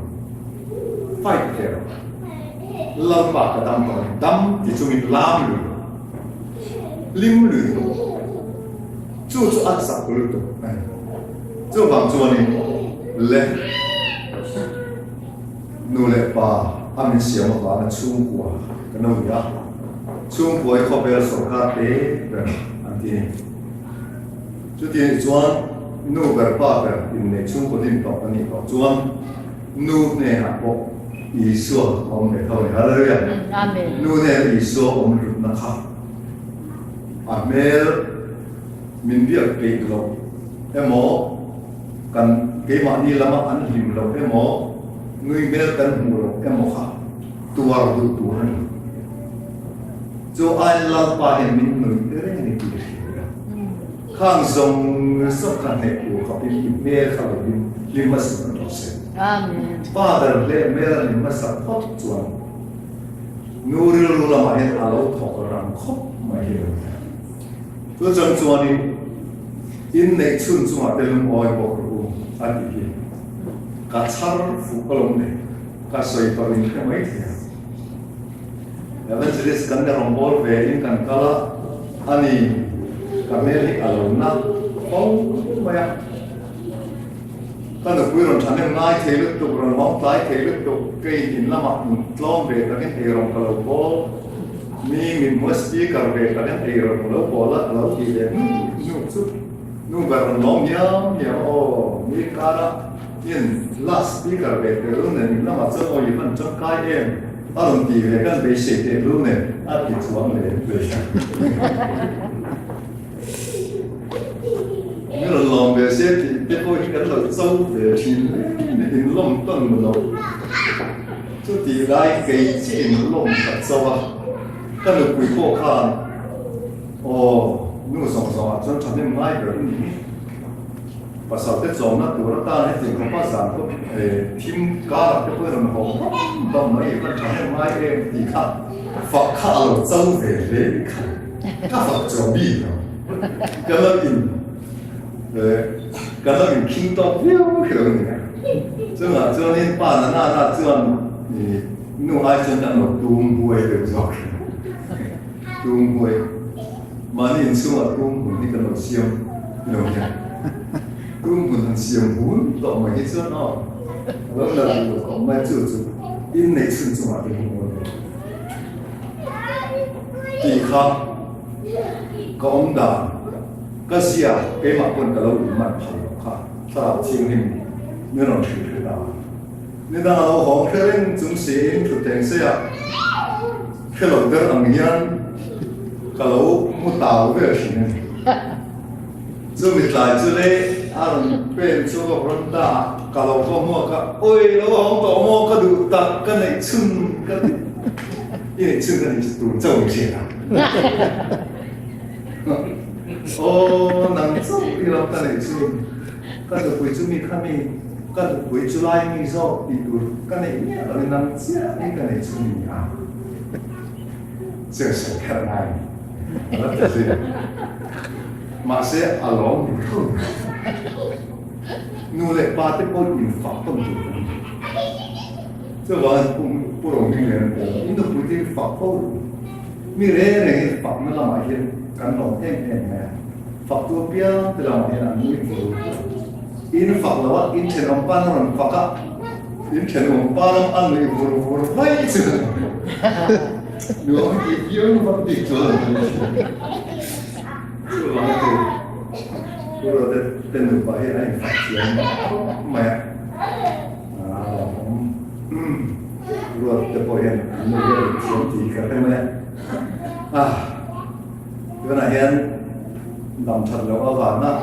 Fight ve rawh. Lalpa ka dam tawh a ni. Dam ti chungin lam lui lo. Hlim lui lo. Chu chu a chak lutuk a ni. Chuvang chuanin le nu leh pa a min siam avanga chhungkua kan lo ni a, chhungkua hi khawvel sawrkar te ber an ti a ni. Chuti anih chuan nu ber pa ber inneih chhungkaw din tawh kan nih tawh chuan nu hnenah pawh Isua a awm ve tho a ni. Hallelujah! Nu hnena Isua awm hlutna kha a hmel min biak peih loh emaw, kan keimahni lama an hlim loh emaw, nui hmel kan hmuh loh emaw kha tuar duh tur a ni. Chu aiin Lalpa hian min nuih reng a ni tih ka hria. Khang zawng zawng kha hneh tur khawpin i hmel kha lo hlim hlim hmasa phawt rawh se. Pa ber hle hmel a hlim hmasa phawt chuan nu rilru lamah hian a lo thawk rang khawp mai hi lo ni. Chu chang chuanin inneih chhun chungah te lungawi bawk rawh u a tih hi ka chhar fuh ka lawm nei. Ka sawi tawh in hre mai thei a. Evangelist kan ni rawngbâwl ve in kan kal a, ani ka hmel hi a lo na fo mai a. Ka nupui rawn ṭhahnem ngai thei lutuk, rawn hawng tlai thei lutuk, kei in lamah in tlawm ve takin ei rawn ka lo bawl, mi mithmuh a speaker ve takin ei rawn ka lo bawl a, a lo ti ve hnu hnu chu nu ber rawn lawm hiam hiam a, aw mi kara In last speaker ve teh lu nen in lamah chuan aw i hman tangkai em a rawn ti ve kan beisei teh lu nen a ti chuang leh em ve. Mi rawn lawm ve se tih te pawh hi kan lo cho ve thin hle ni in lawm tawn lo. Chutih lai kei chiah in lawm ka cho a, ka nupui pawh khan aw nu zawng zawngah chuan thahnem ngai ber a ni hi. Pasal te chawmna tur atan hetiang khawpa zan pawh thim karah te pawh i rawn haw bam bam mai i kan tha em ngai em tih kha fak kha a lo cho ve hle kha ka fak chuang bik lo. Ka lo in ka lo in khing tawk viau khi lo ni a. Chungah chuanin pa na na na chuan nu ai chuan kan lo tum buai deuh zawk tum buai. Mahni inchhungah tum hun hi kan lo siam i lo hian tum hun han siam hun tawh mai hi chuan aw a lo la duh lo khawp mai chu chu inneih chhun chungah te hun awn lo tih kha ka awm dan ka zia keimah pawn ka lo inman phal lo kha thlarau thianghlim min rawn hrilh hre ta ni dang a lo hawng hre reng chung siin thutthleng seiah Hre lo ber ang hian ka lo mu tau vel thin a ni. Chumi tlai chu le a rawn pen chu ka rawn ta a, ka lo va hmuak a, Awi lo hawng tawh maw ka duh tak ka neih chhun ka ti i neih chhun ka nih tur chauh ang hriat a. Aw nang chauh i lo ka neih chhun ka nupui chu mi kha mi ka nupui chu lai mi zawk tih tur ka neih miah lo in nang chiah in ka neih chhun i ni a. Cheng sawi kher ngai a ni. A la ti zui a. Mahse a lawm ni thung. Nu leh pa te pawh in fak tawn tur kan ni. Chuvangin pu pu Rohming leh an pawh in nupui te in fak fo ru. Mi reng reng in fakna lamah hian kan lawm em em mai a. Faktu apiang te lamah hian an nui vur vur. In fak lo a, in thenawm pa na rawn fak a, in thenawm pa lam a nuih vur vur mai chu nuam tih viau vak bik chuan an nui thin. Chuvang a hei Pu Rote te nupa hi an infak thiam khawp mai a, a lawmawm. Ruat te pawh hian an nui a rit thiam tih hi ka hre mai a. Ah, tunah hian dam that loh avanga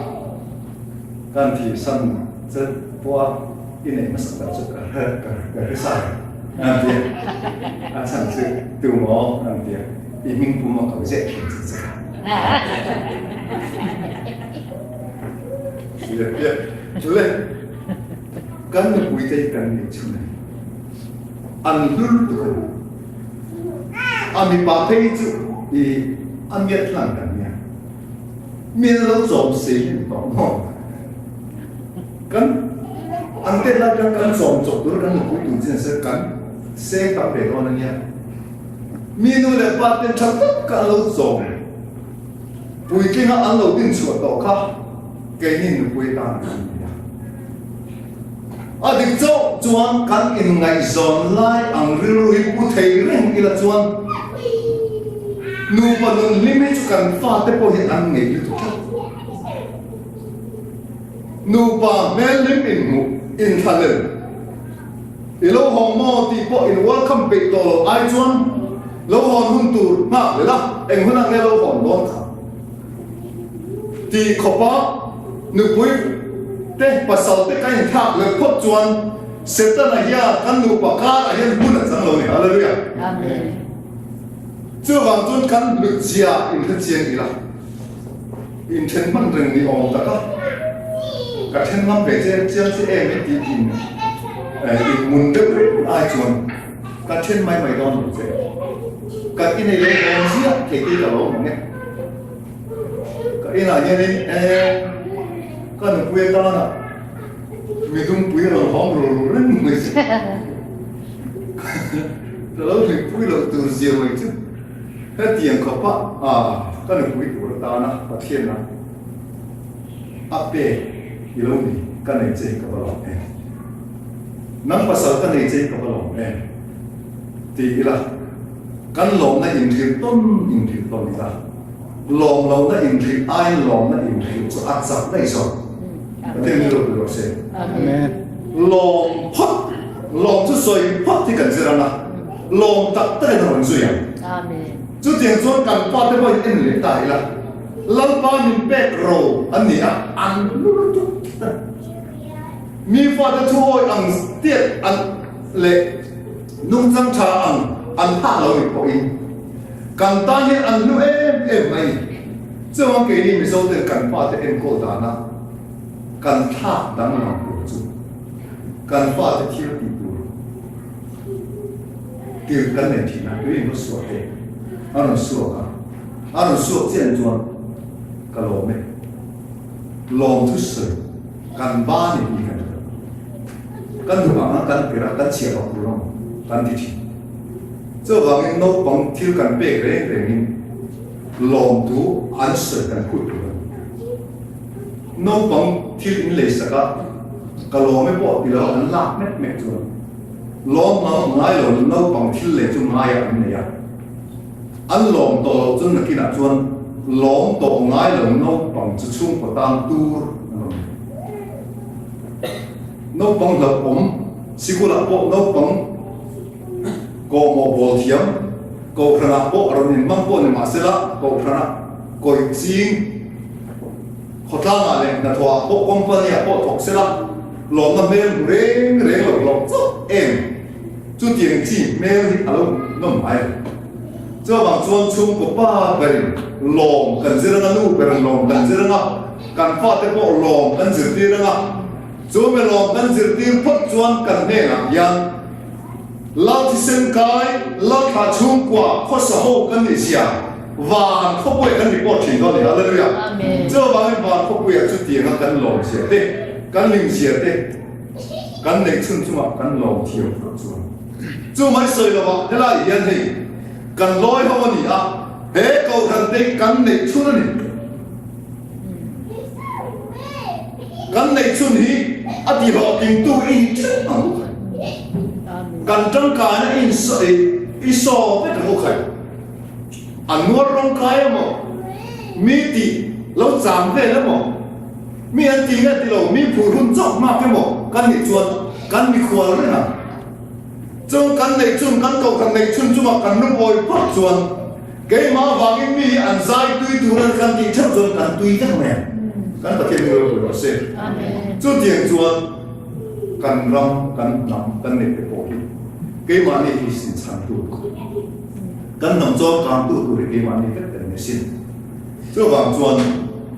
Kan thihsan che pawha i neih hmasak ber chu ka hre ka hre sa reng an ti a, a chhan chu tu maw an ti a, i hming pum a ko zeh thin che che kha. Le kan nupui te hi kan neih chhun a ni, an hlur tuk a ni. A mipa phei chu i a miat hlan kan nia. Min lo chawm si hin tawh maw? Kan an tet lai kan kan chawm chawp tur kan nupui tur chin se kan seng tam ve dawn a nia. Mi nu leh pa ten tha tak ka an lo chawm puitlinga an lo din chhuah tawh kha keini nupui tan kan ni a. A dik chauh chuan kan inngaihzawn lai ang rilru hi pu thei reng ila chuan nupa nun hlim hi chu kan fate pawh hi an ngei lutuk tlat. Nupa hmel hlim inhmuh, inthlahlel, i lo haw maw tih pawh in welcome peih tawh lo ai chuan lo hawn hun tur nghak leh la, eng hunah nge lo hawn dawn kha? Tih khawpa nupui te pasal te kan inthlak leh phawt chuan Setana hian kan nupa karah hian hun a chang lo ni. Hallelujah. Amen. Chuvang chuan kan hlutzia inhre chiang ila, inthen hman reng ni awm taka ka then ngam ve che chiang che em e tih in inmun deuh reng ai chuan ka then mai mai dawn lo che. Ka inei lo awm ziah thei te ka lo awm ang e. Ka inah hianin e ka nupui atana midungpui rawn hawng ru ru reng mai che. Ka lo hlimpui loh tur zia mai chu hetiang khawpa ka nupui tur atana Pathianna a pek i lo ni ka nei che ka va lawm em. Nang pasal ka nei che ka va lawm em ti ila kan lawmna inhrilh tawn inhrilh tawn ila lawm lohna inhrilh aiin lawmna inhrilh chu a chak daih zawk. Pathian hi ropui rawh se. Amen. Lawm phawt, lawm chu sawi phawt hi kan zir ang a, lawm tak tak in a rawn zui ang. Amen. Chutiang chuan kan pa te pawhin en leh ta ila, Lalpa min pek ro an ni a, an lu lutuk ta. Mi fate thu awi ang tiat an leh nungchang tha ang an phah lo ni pawhin kan tan hian an hlu em em mai. Chuan keini Mizo ten kan fate enkawl dana kan thlak danglam tur chu kan fate thil tih tur tir kan nei thin a, tuiin va suak te a rawn suak a, a rawn suak chian chuan ka lawm e, lawm thusawi kan ba ni hi kan hre lo. Kan duh ang a kan tir a, kan chhiah bak tur ang kan ti thin. Chuvangin naupang thil kan pek reng rengin lawmtu an sawi kan phut tur a ni. Naupang thil in lei sak a, ka lawm e pawh ti lo an lak mek mek chuan lawm ngam ngai lo naupang thil lei chu ngaiah an nei a. An lawm tawh loh chuan nakinah chuan lawm tawh ngai lo naupang chu chhungkaw tan tur an rawn nei. Naupang hlauhawm sikulah pawh naupang kawhmawh bawl thiam Kohhranah pawh rawn inhmang pawh ni mahsela Kohhranah kawih ching khawtlangah leh hnathawhah pawh company-ah pawh thawk sela lawmna hmel hmu reng reng lo hlawh chauh em chutiang chi hmel hi a lo nawm ngai lo. Chuvang chuan chhungkaw pa berin lawm kan zir anga nu berin lawm kan zir anga kan fate pawh lawm kan zirtir anga chu mi lawm kan zirtir phawt chuan kan hnenah hian Lal thisen kai, Lal thla chhungkua khawsa ho kan nih zia van khawpuiah kan report thin dawn a ni. Hallelujah! Chuvangin van khawpuiah chutianga kan lawm zia te, kan lim zia te kan neih chhun chungah kan lawm thiam phawt chuan chu mai sawi lovah helai hian hei kan lawi ho a ni a, he kohhran te kan neih chhun a ni. Kan neih chhun hi a ti hlawhtlingtu i ni ṭeuh ang u khai. Kan ṭangkaina i i saw vek ang u khai. A nuar rawngkai emaw, mi tih lo chang vel emaw, mi an ti nge ti lo, mi phur hun chauh hmak emaw kan nih chuan kan mikhual reng ang. Chung kan neih chhun, kan kohhran neih chhun chungah kan lungawi phawt chuan Keimah avangin mi hi an zai tui tur an kan tih theuh chuan kan tui vek mai ang. Kan Pathian hi ropui rawh se. Chutiang chuan kan ram, kan hnam, kan neih te pawh hi keimahni hi sin chhantu tur, kan hnam chuan kangtu tur hi keimahni vek kan ni sin. Chuvang chuan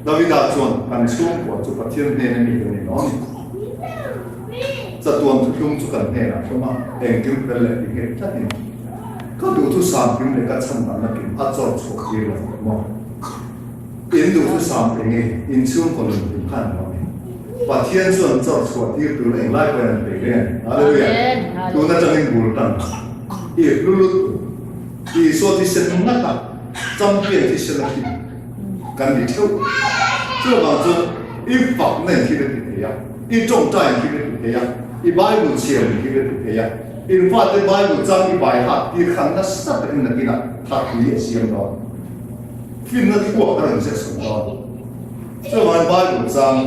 Davida chuan kan chhungkua chu Pathian hnena mi kan ni lo a ni. Chatuan thuthlung chu kan hnenah hlawm a, engkim fel leh tinghet tlatin Ka duhthusam kim leh ka chhandamna kim a chawr chhuah tir lo maw? In duhthusam eng nge? In chhungkaw nun hlim khan lo ni. Pathian chuan chawr chhuah tir tur eng lai pawhin an peih reng a ni. Hallelujah! Tun atangin bul tan i hlu lut Isua thisen ngat a, champion thisen a hlim kan ni theuh. Chuvang chuan i fakna in thil a ti thei a, i tawngtai in thil a ti thei a, i Bible chhiar in thil a ti thei a. In fate Bible chang i bai hat tir khan nasa takin nakinah thatpui a siam dawn. Finna thluak a rawn zet sawm dawn. Chuvangin Bible chang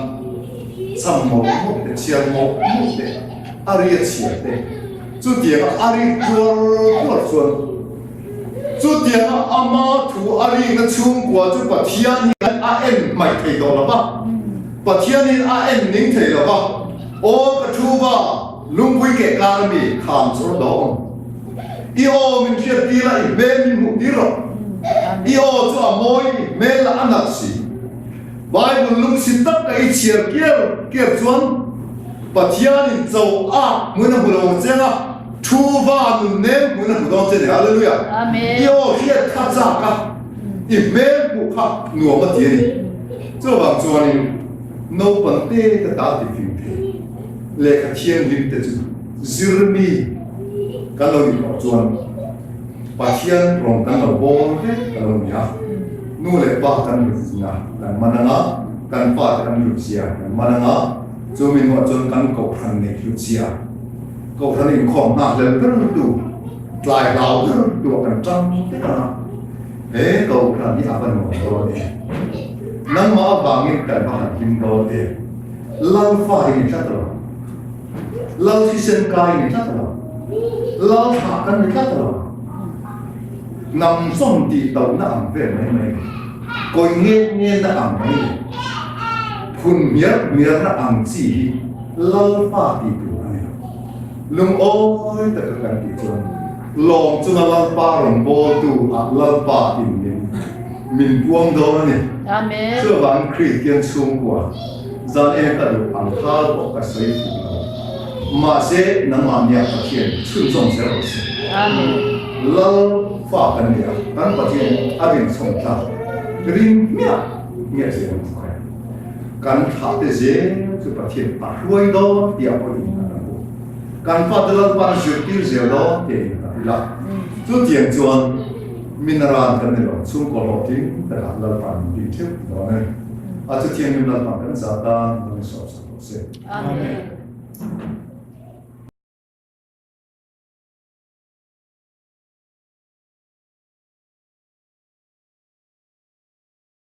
cham mawlh mawlh te, chhiar mawlh mawlh te, a ri a chhiar te, chutianga a ri tuar tuar chuan chutianga ama thu a rikna chhungkua chu Pathian hian a en hmaih thei tawh lo va, Pathian hian a en ning thei lo va, Aw ka thu va, Lungpui keh kar mi kham chu rawn dawng. I aw min hriat tir a, i hmel min hmuh tir rawh. I aw chu a mawi hmel a nalh si. Bible lungsi tak a i chhiar kiar kiar chuan Pathianin cho a hmun a hmu lo ang che a, thu va nun nem hmun a hmu dawn che ni. Hallelujah! I aw hriat kha chak a, i hmel hmuh kha nuam a ti a ni. Chuvang chuanin naupang te ka ta ti fing thei lehkha thianghlim te chu zirmi kan lo nih tawh chuan Pathian rawn kan lo bawl vek a lo ni a, nu leh pa kan lut zia kan man ang a, kan pa te an lut zia kan man ang a, chu mi hnuah chuan kan kohhran neih hlut zia, kohhran inkhawm nghak hlel ber tu, tlai hlau ber tu ah kan tang vek ang a, he kohhran hi a va nuam dawn em? Nangmah avangin kan va han hlim dawn em? Lalfa hi ni tlat lo. Lal thisen kai ni tlat lo. Lal thlah kan ni tlat lo. Hnam zawm tih lohna ang vel mai mai ni. Kawi ngen ngenna ang mai ni. Phun hmiar hmiarna ang chi hi Lal fa tih tur a ni lo. Lungawi taka kan tih chuan lawm chunga Lalpa rawn bawltu ah Lalpa in min min puang dawn a ni. Amen. Chuvangin Kristian chhungkua zan eng ka duh ang khal pawh ka sawi fuh lo. Mahse nangmah nia Pathian chhunzawm zel rawh se. Amen. Lal fa kan ni a, kan Pathian a rinchhawm tlak ring hmiah hmiah zel ang chu khawi. Kan thlah te zel chu Pathian a hruai dawn tih a pawhin kan ang u. Kan fate Lalpan zirtir zel dawn tih a innghat ila. Chutiang chuan minaran kan ni lo, chhungkaw hlawhtling takah Lalpan min bik theuh dawn a ni. A chuthianghlim Lalpan kan zah tan min sawp sak rawh se. Amen.